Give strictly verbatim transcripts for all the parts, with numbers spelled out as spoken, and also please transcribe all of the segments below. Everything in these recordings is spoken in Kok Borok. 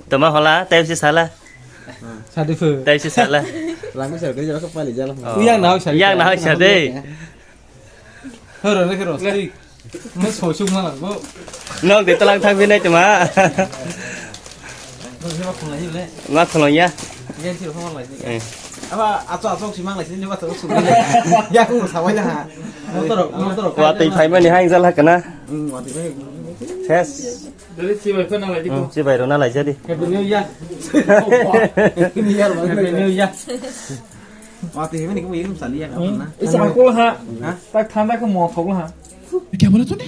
Toma hola, tei si sala. Sadi phu. Tei si sala. Langwi sar gari jaba khe pali jala. Oh. Yang na hoi sadi. Yang na hoi sadi. Horo ne kero. Mo so suk ma lang bo. Nok de talang thang binai tuma. Ma khulai le. Ma khulai ya. Yang si ho lai. Eh. Aba ato ato si mang lai si ne ba to suk. Ya ko sa wai la ha. Motor motor. Wa tei phai mani haing jala kana. Hmm, wa tei phai. Ses. Dali chibai phano nalai di ko. Hmm, chibai rok nalai jadi. Happy New Year. Happy New Year, Happy New Year. Wati hebe ni ko yum sani ya ka na. Isa ko ha. Ha? Tak thanda ko mo thok ha. Kya bola tune?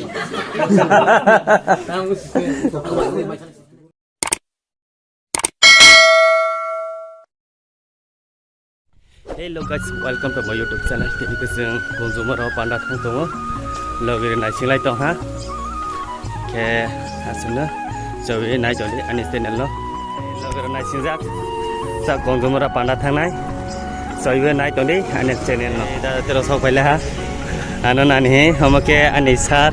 Hello guys, welcome to my YouTube channel. Tini ke chwng Gonjomara panda thang tongo. Logi rok naising lai tong ha. Khe aswkno chawwi nai tong di ani channel no. Logi rok naising jak. Chak Gonjomara panda thangnai. Chawwi nai tong di ani channel no. Da tero sok paile ha. Ano nani he, omo khe ani sir,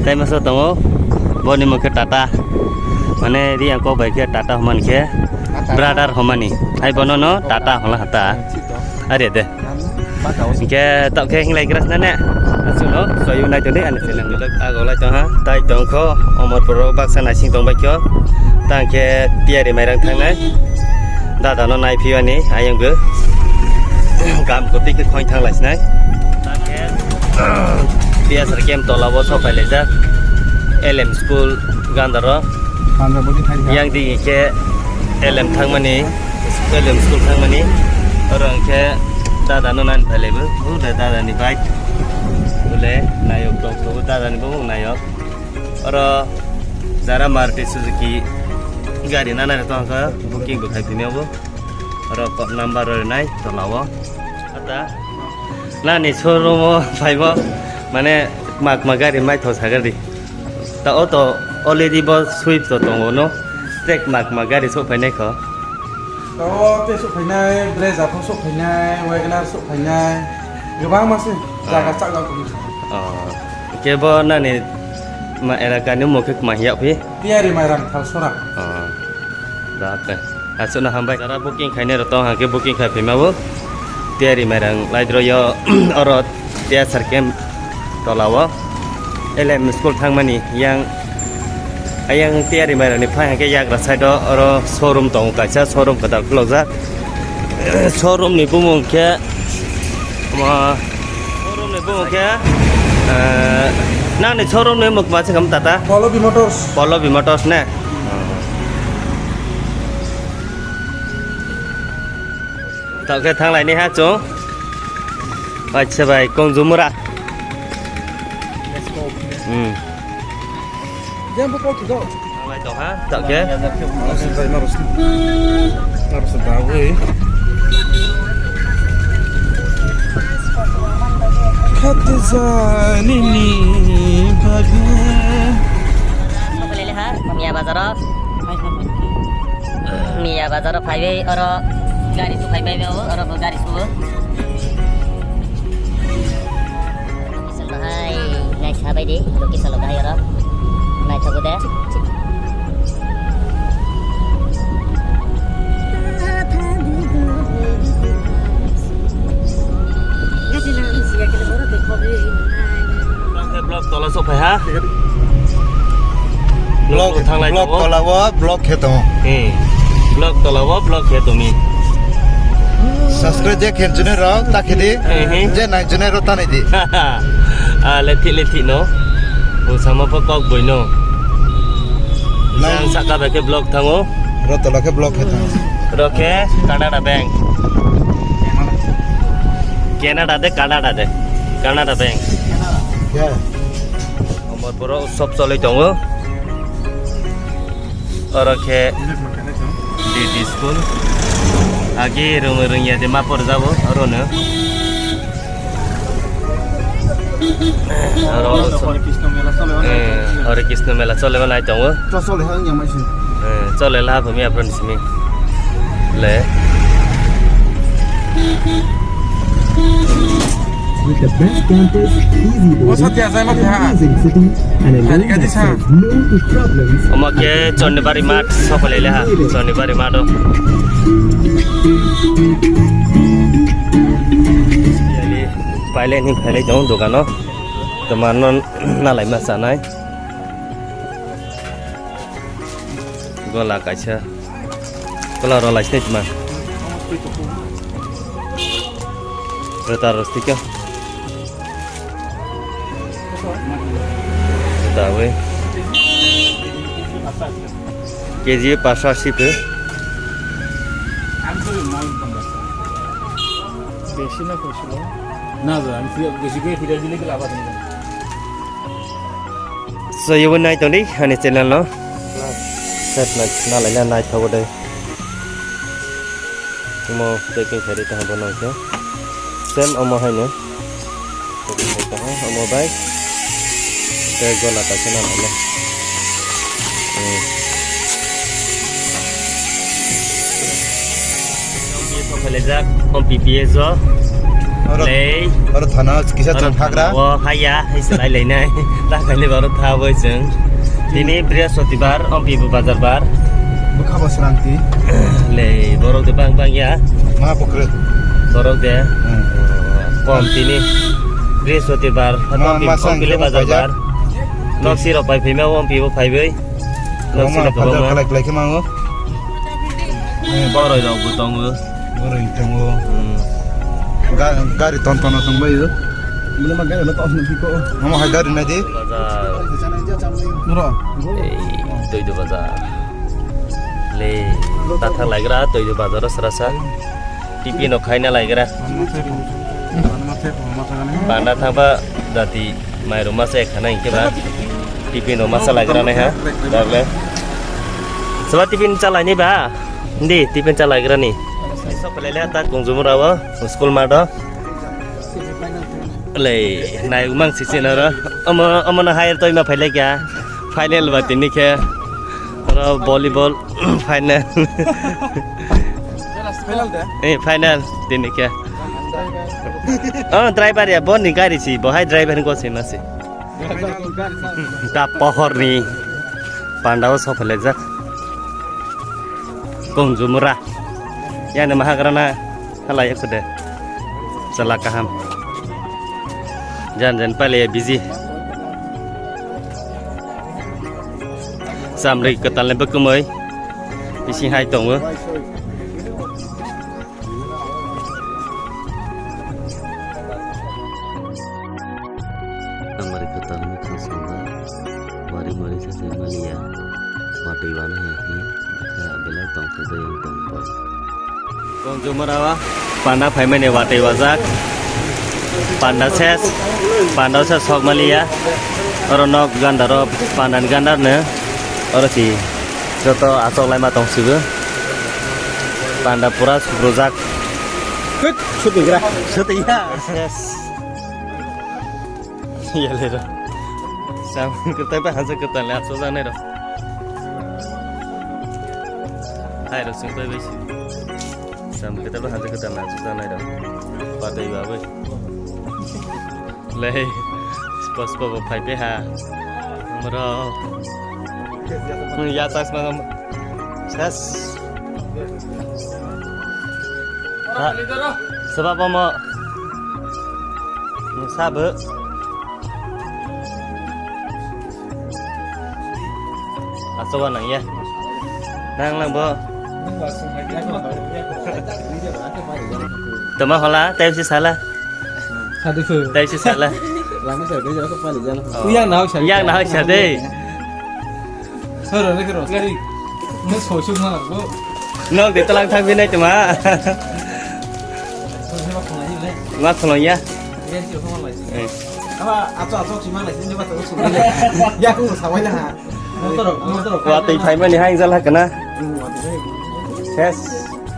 tei masa tongo, boni mung khe Tata. Mane, Riang kok bai khe Tata homani khe, Tata. Brother homani. Hai bono no Tata hola hata. Are de. Hingke tok khe hinglai grasna ne. Asuno, soyu nai tong di, ani channel. Ago lai tong ha, tai tong kho, Omorpuro baksa naising tong bai kho. Tang khe tiyari mairang thangnai. Dada no nai phiyo ani, ayang bo. Kam koti khe khoing thang lai sinai. P S R camp tola o sok phai laijak. L M school gandaro. Gandaro bodi thang jak. Yang di ke L M thangmani, L M school thangmani. Oro ang khe dada no nani phai laibo. O da dada ni bike. Bole nayok tong so dada ni bo nayok. Oro jara Maruti Suzuki gari nana tong kha booking bo khai phini obo. Oro kok number ro nai tola o. Ata. Nani showroom o phaibo, mane, kma kma gari maitho sagadi. Ta o to already bo Swift to tongo no. Tei kma kma gari sok phainai kho. Ta o tei sok phainai, Brezza pho sok phainai, WagonR sok phainai. Kwbangma se jaga chakjak tongwi. Oh. Kebo nani ma elaka ni mokhe kma hiya phi? Tiyari mairang thal sora. Oh. Da, okay. Aswkno hambai. Jara booking khainai rok tong hangkhe booking khai phima bo. Tiyari mairang laidro yo oro tiyar sarkem tola o. L M school thangmani yang, ayang tiyari mairang ni phai hangkhe yagra side o oro showroom tongo kaisa, showroom kwtal khulokjak. Showroom ni bumung khe, ma, showroom ni bumung khe, eh, nang ni showroom ni muk ma se kam tata? Pallavi Motors. Pallavi Motors ne? Tao khe thang lai ni ha chung. Acha bai, Kongjumura. Hmm. Thang lai tong ha, tao khe. Khate jani ni bage. Sokole le ha, Miya Bazar o. Miya Bazar o phaiwi oro gari su phaibai o, oro bo gari su. Location bahai nai sabai di, location lo bahai oro. Naithogo de. Vlog tola sok phai ha. Vlog, vlog thanglai vlog tongo. Tola o vlog khe tongo. Hmm. Vlog tola o vlog khe tongmi. Subscribe je khenchunai rok ta khedi. Ehe. Je naichunai rok ta naidi. Ah, le thik le thik no. Bo sama pa kok boi no. Nai. Ang saka ba khe vlog thango. Ro tola khe vlog khe thango. Ro khe Canara Bank. Canada de, Canada de. Canara Bank. Ya. Omorpuro utsob choloi tongo. Oro khe D D school. Agi rwngwi rwngya de ma porjabo orono. Oro Hare Krishna mela chole, eh, Hare Krishna mela chole nai tongo. To chole ha yang mai sin. Eh, chole la phumi apron simi. Le. The best campus, easy boarding, and amazing city, and a land that says no to problems. Omo khe Chondibari math sokolaile ha, Chondibari matho. Paileni phailai tongo dogano, tomarno nalaima chanai. Gola kaisa. Gola rwlai sinai tma. Rwta rwstika. Dawi. K G paso asi pe. Besi na kuchlo. Na, na, ang siya, besi ko, hira dile ke laba dile. So, yeboni naitongdi ani channel no. Set na, nalaina naithogo de. Omo packing khairi tong bono khe. Same omo haino. Packing khai tongo omo bai. Tei gola kaisa nalaina. Hmm. Sokhailajak, om P P S o. Oro, Lei. Oro thana kisa Oro chwng hagra. Thana o haya, hai se lai lai nai. Ta khai le baro tha boi chwng. Tini Brihaspatibar, om P P bazar bar. Bwkha bo srangti. Lei, borok de bang bang ya. Ma bukre. Borok de. Hmm. Kom tini Brihaspatibar, Ma, om P P, ma sang om P P bazar bar. Nok sirok pai phima, om P P phai bai. Nok sirok phai bai. Khalai khalai khe mango. Boroi rok bo tongo. Boroi tongo. Hmm. Ga-, gari ton ton tong bai. Mula ma gari no ton piko. Mama hai gari na di. Bazar. Nuro. Ei, Toido bazar. Le, tathang laigra, Toido bazar o srasa. Tipi no khaina laigra. Bana thangba dati. Mairum masa ekha na hinkhe ba tiffin rok masa lagra nai ha. Dagle. Soba tiffin chalai ni ba? Hindi, tiffin chalai gra ni. Sok pele le ta kungjumura o school mat o. Le, nai umang sisi nara. Omo, omo na hire toi ma phaile kya? Final ba tini khe. Oro volleyball final. Eh, final tini khe. Oh, driver ya, bo ni gari si, bo hai driver ko si ma si. Da pohor ni panda o sok pele jak. Kungjumura. Yani mahagrana. Halai ekho de. Chala kaham. Jan jan pale busy. Samri kwtal ni bwkmwi. Bising hai tongo. Samri kwtal ni khasongo. Wari wari se se maliya. Watwi wana ya hi. Belai tong khe jai tong khe. Kongjumura o panda phaimani watwi wajak. Panda ses, panda ses sok maliya. Oro nok gandaro panda ni gandar no. Oro si joto achok laima tong sibo. Panda pura subrujak. Kut, suti gra. Suti ya. Ses. Yale ro. Sam kwtai ba hansa kwtai le achok janai ro. Hai ro sing bai bai si. Sam kwtai ba hansa kwtai le achok janai ro. Padai ba bai. Lei. Spo spo bo phai pe ha. Amro. Ya chasma. Ses. Ha. Sebab apa mau? Sabe. Asoba nang ya. Nang lang bo. Tama hola, tayo si sala. Sadu su. Tayo si sala. Langni sa, dia jalan ke paling jalan. Oh. Yang nahok sa. Yang nahok sa deh. Soro ne kero. Ngari. Mo so su ma bo. Nok de talang thang binai tuma. So se ma khona ni le. Ma khona ya. Ye si khona lai. Eh. Aba ato ato si ma lai ni ba to su. Ya ko sa wai la ha. Motor, motor. Wa tei phai mani haing jal hakana. Hmm, wa tei. Ses.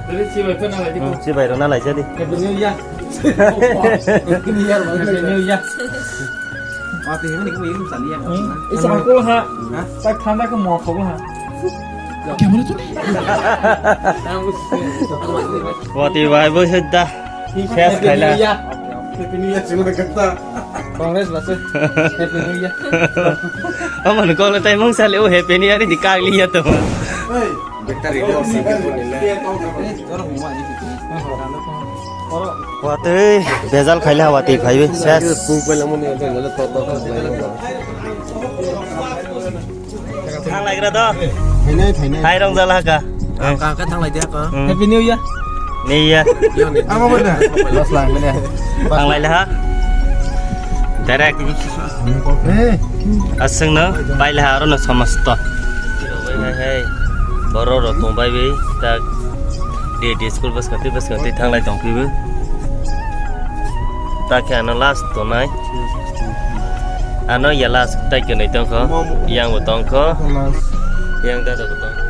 Jadi si bai phai na lai di ko. Hmm, si bai ro na lai jadi. Happy New Year. Happy New Year, Happy New Year. Wa tei mani ko yum sani ya. Hmm. Isa ko ha. Ha? Tak thanda ko mo ko ha. Kya bole tune? Wa tei bai bo sedda. Ses khaila. Happy New Year. Happy New Year, Sima Gata. Congress base. Happy New Year. Omo ni kolo tai mung sale o Happy New Year ni kagli ya to. Hey. Victory Day of Singapore ni na. Watwi bezal khaile hawati phaiwi ses. Thang laigra do. Thainai, thainai. Hai rong jala ka. Ang ka ka thang lai dia ka. Hmm. Happy New Year. New Year. Amo bana. Los lang mene. Thang lai ha. Direct. Eh. Aswng no pai le ha aro no samasto. Hai hai. Boro ro tong bai bi tak. D D school bwskang twi bwskang twi thang lai tong phi bo. Tak khe ano last tonai. Ano ya last tai kwnwi tongkho, yang bo tongkho, yang dada bo tongkho.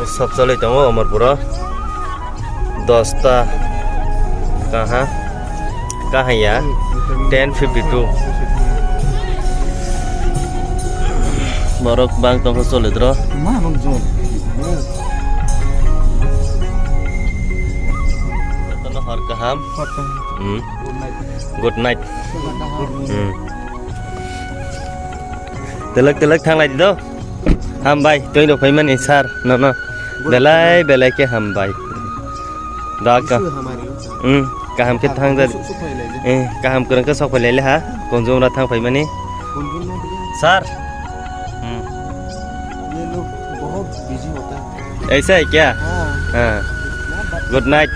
O sab chalwi tongo Amarpuro. Dosta kaha, kaha ya, ten fifty two. Borok bang tongkho cholidro. Ma nung jom. Hor kaham. Hor kaham. Hmm. Good night. Good night. Hmm. Telak telak thanglai di do. Hambai, twi rok phaimani sir, no, no. Good night. Belai belai khe hambai. Da ka. Jisu hamari. Hmm, kaham khe thang jari. Suk suk phailai di. Eh, kaham kwrwng khe sok phailai le ha. Kunjung ra thang phaimani. Kunjung no dia. Sir. Hmm. Ye log bahut busy hota hai. Aisa hai kya? Haan. Haan. Good night.